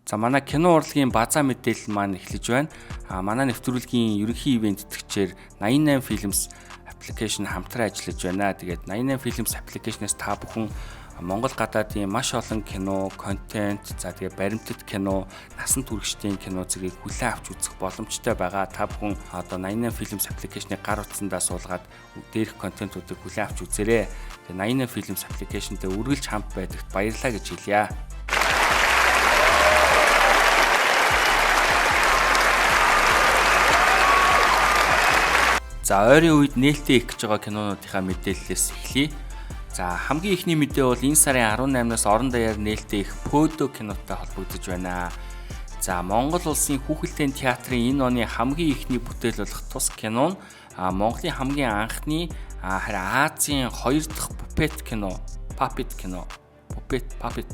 За манай кино урлагийн базаа мэдээлэл маань эхлэж байна. Манай нэвтрүүлгийн ерөнхий ивээн тэтгэгчээр 88 Films application хамтран ажиллаж байна. Тэгээд 88 Films application-аас та бүхэн Монгол гадаадын маш олон кино, контент, за тэгээ баримтат кино, насан туршидын кино зэргийг хүлээн авч үзэх боломжтой байгаа. Та бүхэн одоо 88 Films application-ыг гар утсандаа суулгаад дээрх контентуудыг хүлээн авч үзээрэй. Тэгээ 88 Films application-тэй үргэлж хамт байдагт баярлалаа гэж хэлье. За ойрын үед нээлттэй их гэж байгаа кинонуудынхаа мэдээллээс эхлэе. За хамгийн эхний мэдээ бол энэ сарын 18-наас орон даяар нээлттэй их Пөөдөө кинотой холбогдож байна. За Монгол улсын хүүхэлдэйн театрын энэ оны хамгийн эхний бүтээл болох тус кино нь Монголын хамгийн анхны харин Азийн хоёр дахь puppet кино, puppet кино, puppet puppet.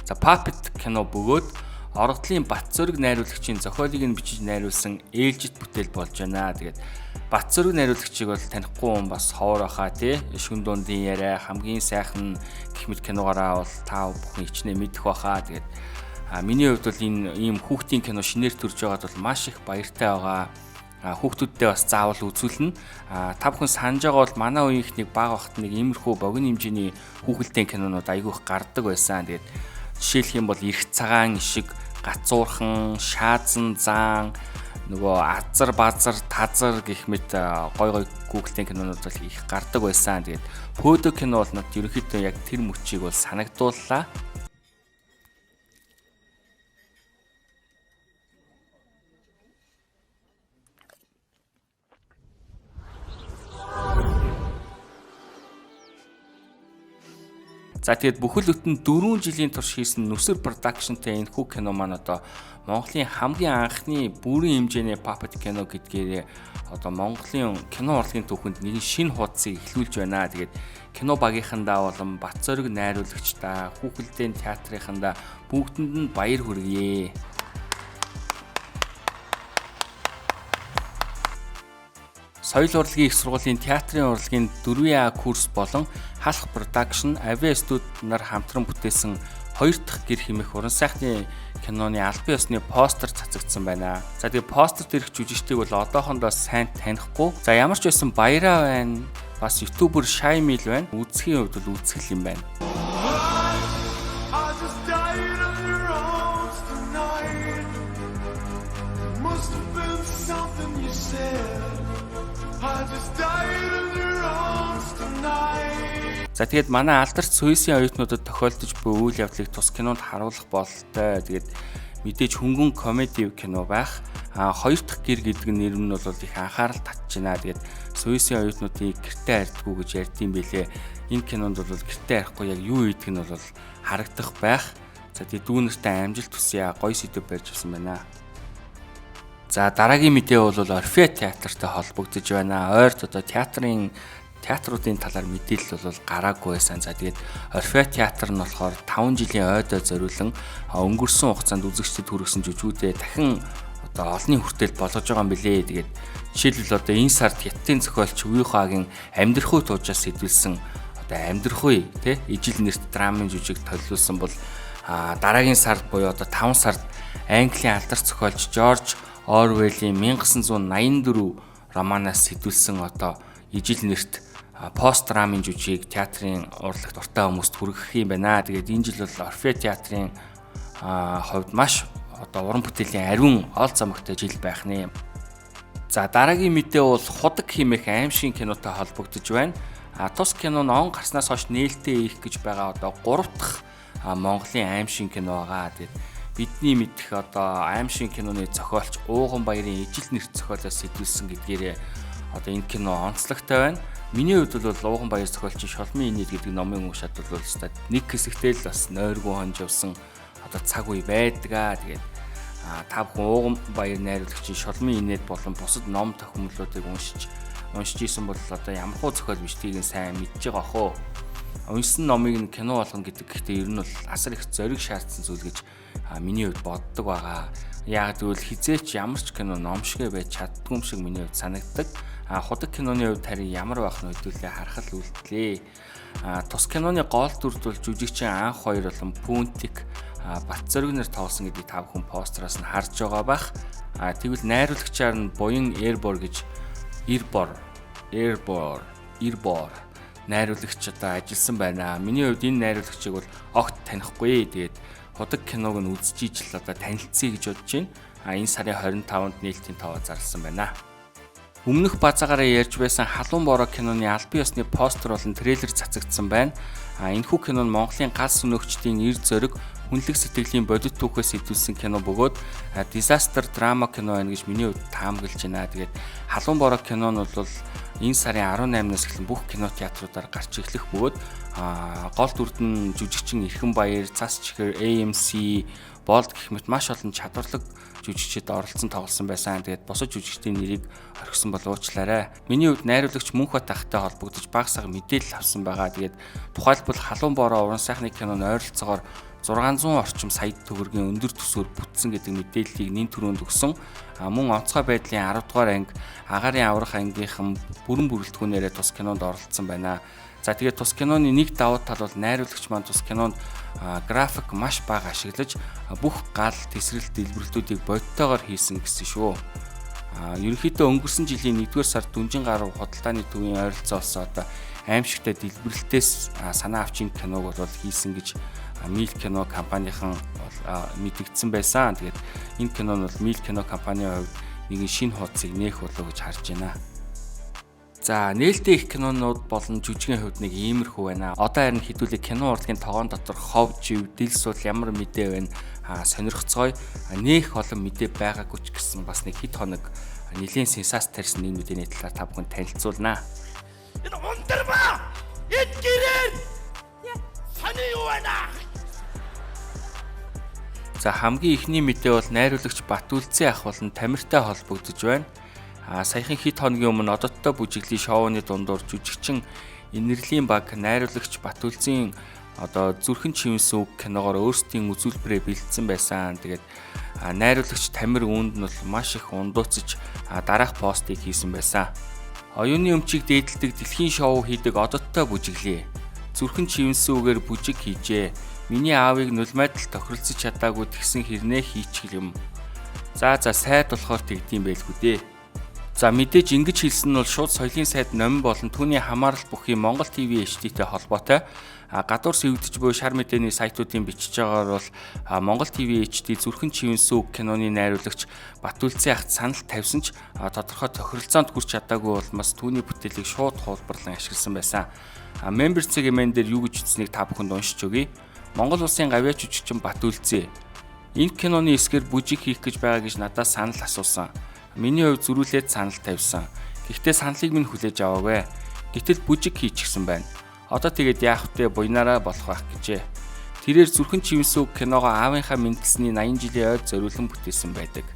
За puppet кино бөгөөд Оргодлын Батцөрөг найруулагчийн зохиолыг нь бичиж найруулсан ээлжит бүтээл болж байна. Тэгээд Батцөрөг найруулагчийг бол танихгүй хүн бас ховор байхаа тий. Шүн дундын яриа, хамгийн сайхан гэх мэт киногоороо бол та бүхэн хичнээн мэдэх байхаа. Тэгээд миний хувьд бол энэ ийм хүүхдийн кино шинээр төрж байгаад бол маш их баяртай байгаа. Хүүхдүүддээ бас заавал үзүүлнэ. Та бүхэн санаж байгаа бол манай үеийнхнийг бага багт нэг иймэрхүү богино хэмжээний хүүхэлдэйн кинонууд айгүй их гардаг байсан. Тэгээд жишээлх юм бол эрх цагаан ишиг, гацуурхан, шаазан заан, нөгөө азар базар, тазар гэх мэт гой гой Google-ийн кинонууд бол их гардаг байсан. Тэгээд Пөөдөө кино бол надад ерөнхийдөө яг тэр мөчийг бол санагдууллаа. За тэгээд бүхэл бүтэн 4 жилийн турш хийсэн Нүсэр продакшнтэй энэхүү кино маань одоо Монголын хамгийн анхны бүрэн хэмжээний puppet кино гэдгээрээ одоо Монголын кино урлагийн түүхэнд нэгэн шинэ хуудсыг эхлүүлж байна. Тэгээд кино багийнхандаа болон Батцориг найруулагчдаа, хүүхэлдэйн театрынхандаа бүгдэнд нь баяр хүргье. Соёл урлагийн их сургуулийн театрын урлагийн 4А курс болон Халах продакшн, Авиа студ нар хамтран бүтээсэн хоёр дахь гэр хэмээх уран сайхны киноны албан ёсны постэр цацагдсан байна. За тэгээ постэр дээрх жүжигчдийг бол одоохондоо сайн танихгүй. За ямар ч байсан баяраа байна. Бас ютубер Шаймил байна. Үзхийн хувьд бол үзэх юм байна. I just died in your arms tonight. Must have been something you said. I just died in your arms tonight. За тэгээд манай алдарт Суисийн оюутнуудад тохиолдож буй үйл явдлыг тус кинонд харуулах бололтой. Тэгээд мэдээж хөнгөн комеди кино байх. Хоёр дахь гэр гэдэг нэр нь бол их анхаарал татж байна. Тэгээд Суисийн оюутнуудыг гэртээ харьдаггүй гэж ярьдсан бэлээ. Энэ кинонд бол гэртээ харихгүй яг юу хийдэг нь бол харагдах байх. За тэгээд дүүнертэй амжилт хүсье. Гоё сэдв барьж авсан байна. За дараагийн мэдээ бол Орфей театртай холбогдож байна. Ойрт одоо театруудын талаар мэдээлэл бол гараагүй байсан. За тэгээд Орфей театр нь болохоор 5 жилийн ойдоо зориулан өнгөрсөн хугацаанд үзэгчдэд хүргэсэн жүжгүүдээ дахин одоо олонний хүртэл болгож байгаа юм билээ. Тэгээд жишээлбэл одоо энэ сард Хятадын зохиолч Үе Хагийн амьдрах үе туужаас сэдвэлсэн одоо амьдрах үе тий ижил нэрт драмын жүжиг толиулсан бол дараагийн сард буюу одоо 5 сард Английн алдарт зохиолч Жорж Орвеллийн 1984 романаас сэдвэлсэн одоо ижил нэрт пост драмын жүжиг театрын урлагт дуртай хүмүүст хүргэх юм байна. Тэгээд энэ жил бол Орфей театрын хувьд маш одоо уран бүтээлийн ариун ол замагтай жил байх нэ. За дараагийн мэдээ бол Худаг хэмээх аимшигын кинотой холбогдож байна. Тус кино нь он гарснаас хойш нээлттэй их гэж байгаа одоо 3 дахь Монголын аимшигын кино байгаа. Тэгээд бидний мэдэх одоо аимшигын киноны зохиолч Ууган Баярын ижил нэрт зохиолоос сэдвэлсэн гэдгээрээ одоо энэ кино онцлогтой байна. Миний хувьд бол Ууган Баяр зохиолчийн Шолмын инээд гэдэг номын уншаад бол өстой нэг хэсэгтэй л бас нойргүй хонживсан одоо цаг үе байдгаа. Тэгээд та бүхэн Ууган Баяр найруулагчийн Шолмын инээд болон бусад ном тохиомлуудыг уншиж исэн бол одоо ямар хуу зохиол бичдгийг сайн мэдж байгаа хөө. Уншсан номыг нь кино болгоно гэдэг гэхдээ ер нь бол асар их зориг шаардсан зүйл гэж миний хувьд боддог байгаа. Яг гэвэл хизээч ямар ч кино ном шигэ байж чаддгүй юм шиг миний хувьд санагддаг. Худаг киноны хувьд харин ямар байх нь хэдүүлээ харах л үлдлээ. Тус киноны гол дүрд бол жүжигчин Анх хоёр болон Пүнтик Батзөрг нэр тоглосон гэдгийг та бүхэн постероос нь харж байгаа бах. Тэгвэл найруулагчаар нь Буян Эрбор гэж Эрбор Эрбор Эрбор найруулагч одоо ажилласан байна. Миний хувьд энэ найруулагчийг бол огт танихгүй. Тэгээд худаг киног нь үзэж ижил одоо танилцъя гэж бодож байна. Энэ сарын 25-нд нээлтийн тоо зарласан байна. Өмнөх базаагаараа ярьж байсан Халуун бороо киноны албан ёсны постэр болон трейлер цацагдсан байна. Энэхүү кино нь Монголын гал сүнөөгчдийн эр зориг, хүнлэг сэтгэлийн бодит түүхээс хэдүүлсэн кино бөгөөд disaster драма кино байна гэж миний хувьд таамаглаж байна. Тэгээд Халуун бороо кино нь бол энэ сарын 18-наас эхлэн бүх кино театруудаар гарч эхлэх бөгөөд гол дүрд нь жүжигчин Эрхэн Баяр, Цас чихэр, AMC, Болд гэх мэт маш олон чадварлаг жүжигчид оролцсон тоглосон байсан. Тэгээд бусад жүжигчдийн нэрийг орхисон бол уучлаарай. Миний хувьд найруулагч Мөнхбат ахтай холбогдож баг саг мэдээлэл авсан байгаа. Тэгээд тухайлбал Халуун бороо уран сайхны кино нь ойролцоогоор 600 орчим сая төгрөгийн өндөр төсвөөр бүтсэн гэдэг мэдээллийг нэн түрүүнд өгсөн. Мөн онцгой байдлын 10 дугаар анги, агаарын аврах ангийнхан бүрэн бүрэлдэхүүнээрээ тус кинонд оролцсон байна. За тэгээд тус киноны нэг давуу тал бол найруулагч маань тус кинонд график маш бага ашиглаж бүх гал, тэсрэл, дэлбэрэлтүүдийг бодтойгоор хийсэн гэсэн шүү. Ерөнхийдөө өнгөрсөн жилийн 1-р сард Дүнжин гаруй худалдааны төвийн ойролцоо болсон одоо аимшигтай дэлбэрэлтээс санаа авч энэ киног бол хийсэн гэж Мил кино компанийн мэдэгдсэн байсан. Тэгээд энэ кино нь бол Мил кино компанийн хувьд нэгэн шинэ хуудсыг нээх болов гэж харж байна. За нээлттэй их кинонууд болон жүжигийн хувьд нэг иймэрхүү байна. Одоо харин хэдүүлээ кино урлагийн тогоон дотор хов жив, дил сул ямар мэдээ байна сонирхцгоё. Нээх олон мэдээ байгаагүй ч гэсэн бас нэг хэд хоног нэлийн сенсац тарьсан нэг мэдээний талаар та бүхэн танилцуулнаа. Энэ ундарма! Энэ гэрээр! Сони юу байна? За хамгийн эхний мэдээ бол найруулагч Батүлцэн ах болон Тамиртай холбогдож байна. Саяхан хэд хоногийн өмнө одоттой бүжиглийн шоуны дундуур жүжигчин Энерлийн баг найруулагч Батүлцэн одоо Зүрхэн чивэнсэн үг киногоор өөрсдийн үзүүлбэрээ бэлдсэн байсан. Тэгээд найруулагч Тамир үүнд нь бол маш их ундууцаж дараах постыг хийсэн байсан. Оюуны өмчийг дээдэлдэг дэлхийн шоу хийдэг одоттой бүжиглээ. Зүрхэн чивэнсэн үгээр бүжиг хийжээ. Миний аавыг нулимайдал тохиролцож чадаагүй тэгсэн хэрнээ хийчихэл юм. За сайд болохоор тэгдэм байлгүй дээ. За мэдээж ингэж хэлсэн нь бол шууд соёлын сайд Номин болон түүний хамаарал бүхий Монгол ТV HD-тэй холбоотой. Гадуур сэвдэж буй шар мэдээний сайтуудын бичиж байгаагаар бол Монгол ТV HD Зүрхэн чивэнсэн үг киноны найруулагч Батүлцэн ахт санал тавьсан ч тодорхой тохиролцоонд хүрч чадаагүй улмаас түүний бүтээлийг шууд хуулбарлан ашигласан байсан. Member CGM дээр юу гэж бичсэнийг та бүхэнд уншиж өгье. Монгол улсын гавьяач жүжигчин Батүлцээ энэ киноны эсгээр бүжиг хийх гэж байгаа гэж надаас санал асуусан. Миний хувьд зөрүүлээд санал тавьсан. Гэхдээ саналыг минь хүлээж аваагүй. Гэтэл бүжиг хийчихсэн байна. Одоо тэгээд яах вэ, буйнараа болох байх гэжээ. Тэрээр Зүрхэн чивэнсэн үг киногоо аавынхаа мэндэлсний 80 жилийн ойд зориулан бүтээсэн байдаг.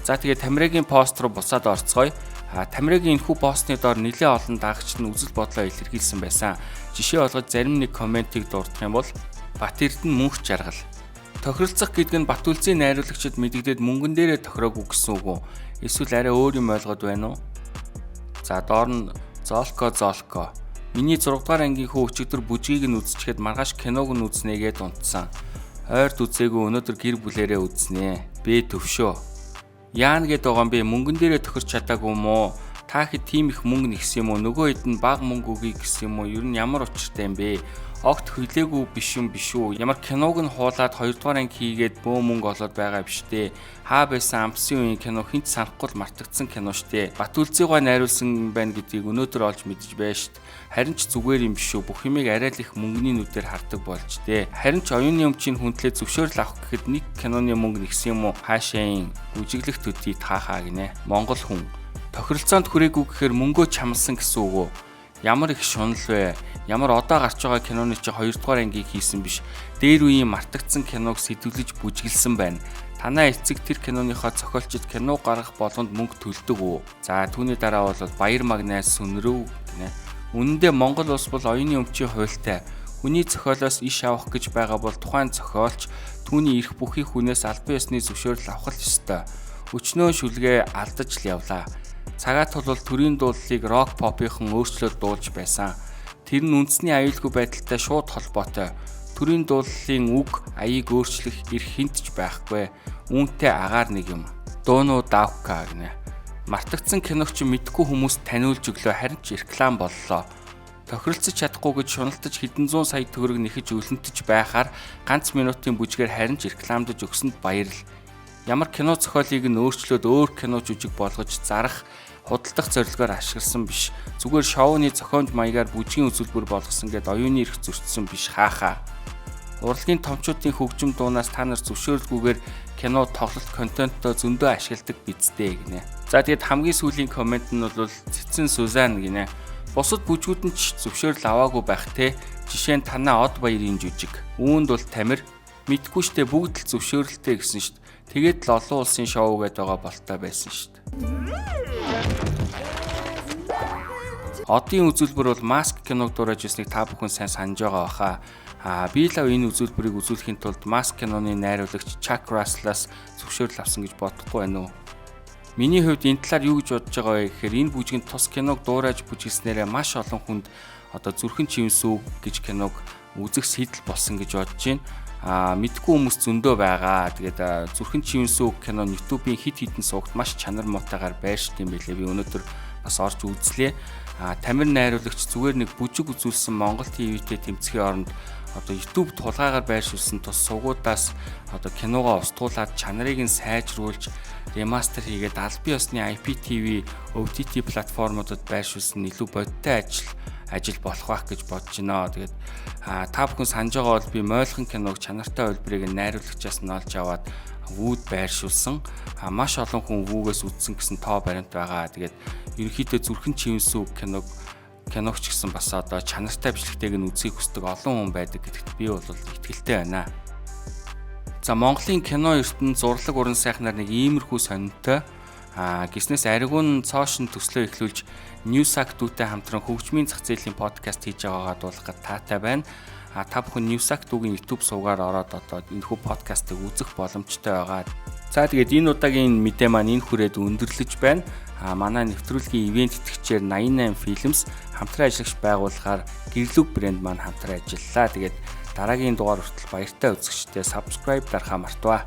За тэгээд Тамирагийн пост руу буцаад орцгоё. Тамирагийн энэхүү постны доор нэлээд олон дагагчид нь үзэл бодлоо илэрхийлсэн байсан. Жишээ болгож зарим нэг комментиг дурдах юм бол Бат Эрдэнэ мөнх жаргал. Тохиролцох гэдэг нь Батүлцийн найруулагчид мэдэгдээд мөнгөн дээрээ тохироогүй гэсэн үг үү? Эсвэл арай өөр юм ойлгоод байна уу? За доор нь Золко Золко. Миний 6 дугаар ангийн хүү өчигдөр бүжгийг нь үзчихэд маргааш киног нь үзнэ гээд унтсан. Ойрд үзээгүй өнөөдөр гэр бүлээрээ үзнэ. Бэ төвшөө. Яана гээд байгаа юм бэ? Мөнгөн дээрээ тохирч чадаагүй юм уу? Та хэд тийм их мөнгө нэгсэн юм уу? Нөгөө хэд нь бага мөнгө өгье гэсэн юм уу? Ер нь ямар учиртай юм бэ? Огт хүлээгүй биш юм биш үү? Ямар киног нь хуулаад 2 дугаар анги хийгээд бөө мөнгө олоод байгаа биш дээ. Хаа байсан ампсын үеийн кино хинт санахгүй л мартагдсан кино штэ. Батүлцийгоо найруулсан байна гэдгийг өнөөдөр олж мэдэж байна штэ. Харин ч зүгээр юм биш үү? Бүх юмыг арай л их мөнгөний нүдээр хардаг болж дээ. Харин ч оюуны өмчийн хүндлээ зөвшөөрөл авах гэхэд нэг киноны мөнгө нэгсэн юм уу? Хаашаа бүжиглэх төдий таахаа гинэ. Монгол хүн тохиролцоонд хүрээгүй гэхээр мөнгөө чамлсан гэсэн үг үү? Ямар их шунал вэ? Ямар одоо гарч байгаа киноны чи 2 дугаар ангийг хийсэн биш. Дээр үеийн мартагдсан киног сэдвлэж бүжиглсэн байна. Танаа эцэг тэр киноныхоо зохиолчид кино гаргах болгонд мөнгө төлдөг үү? За түүний дараа бол Баяр Магнаас сүнрөв гинэ. Үнэндээ Монгол улс бол оюуны өмчийн хуйлтай. Хүний зохиолоос иш авах гэж байгаа бол тухайн зохиолч түүний эрх бүхий хүнээс албан ёсны зөвшөөрөл авах л ёстой. Өчнөө шүлгээ алдаж л явлаа. Цагаат тул төрийн дуулалыг рок попийнхан өөрчлөөд дуулж байсан. Тэр нь үндэсний аюулгүй байдалтай шууд холбоотой. Төрийн дууллын үг аяыг өөрчлөх эрх хэнд ч байхгүй. Үүнтэй агаар нэг юм. Дуунуу Давка гинэ. Мартагдсан киногч мэдгүй хүмүүс таниулж өглөө, харин ч реклам боллоо. Тохиролцож чадахгүй гэж шуналтаж хэдэн зуун сая төгрөг нэхэж өлөнтөж байхаар ганц минутын бүжгээр харин ч рекламдаж өгсөнд баярл. Ямар кино зохиолыг нь өөрчлөөд өөр кино жүжиг болгож зарах, худалдах зорилгоор ашигласан биш. Зүгээр шоуны зохиомж маягаар бүжгийн үзүүлбэр болгосон гээд оюуны эрх зөрчсөн биш хаахаа. Урлагийн томчуудын хөгжим дуунаас та нар зөвшөөрлгүйгээр кино тоглолт контентоо зөндөө ашигладаг биз дээ гинэ. За, тэгээд хамгийн сүүлийн comment нь бол Цэцэн Сузан гинэ. Бусад бүжгүүд нь ч зөвшөөрөл аваагүй байх те. Жишээ нь танаа Од баярын жүжиг. Үүнд бол Тамир мэдгүй штэ, бүгд л зөвшөөрөлтэй гэсэн штэ. Тэгээд л олон улсын шоу гэдээ байгаа болтой байсан штэ. Одын үзүүлбэр бол Mask киног дуурайж ирснийг та бүхэн сайн санаж байгаа баха. А би л энэ үзүүлбэрийг үзүүлэхийн тулд Mask киноны найруулагч Chuck Russell-аас зөвшөөрөл авсан гэж бодохгүй байна уу? Миний хувьд энэ талаар юу гэж бодож байгаа вэ гэхээр энэ бүжгэнд тус киног дуурайж бүжиглснээрээ маш олон хүнд одоо Зүрхэн чивнэсэн үг гэж киног үзэх сэтэл болсон гэж бодож байна. А мэдгүй хүмүүс зөндөө байгаа. Тэгээд Зүрхэн чивнэсэн үг кино YouTube-ийн хэд хэдэн сувагт маш чанар муутайгаар байршдаг юм билээ. Би өнөөдөр бас орж үзлээ. А Тамир найруулагч зүгээр нэг бүжиг үзүүлсэн Монгол TV-тэй тэмцэхийн оронд одоо YouTube тулгаагаар байршуулсан тус сувгуудаас одоо киногоо устгуулад, чанарыг нь сайжруулж, remaster хийгээд албан ёсны IPTV, OTT платформудад байршуулсан илүү бодиттой ажил болох байх гэж бодож байна. Тэгээд та бүхэн санаж байгаа бол би Мойлхон киног чанартай хувилбарыг найруулагчаас нь олж аваад Вүүд байршуулсан. А маш олон хүн Вүүгээс үзсэн гэсэн тоо баримт байгаа. Тэгээд ерөнхийдөө Зүрхэн чивнэсэн үг киногч гэсэн бас одоо чанартай бичлэгтэйг нь үзхийг хүсдэг олон хүн байдаг гэдэгт би бол итгэлтэй байна. За, Монголын кино ертөнд зурлаг уран сайхнаар нэг иймэрхүү сонинтой гиснээс Аригуун цоошин төслөө эхлүүлж Newsak дүүтэй хамтран хөгжмийн зах зээлийн подкаст хийж байгаагаа дуулгахад таатай байна. А та бүхэн Newsak дүүгийн YouTube сувгаар ороод одоо энэхүү подкастыг үзэх боломжтой байгаа. За, тэгээд энэ удаагийн мэдээ маань энэ хүрээд өндөрлөж байна. А манай нэвтрүүлгийн ивээн тэтгэгчээр 88 Films, хамтран ажиллагч байгууллагаар Гэрлүг брэнд маань хамтран ажиллалаа. Тэгээд дараагийн дугаар хүртэл баяртай үзэгчдээ subscribe дарахаа мартваа.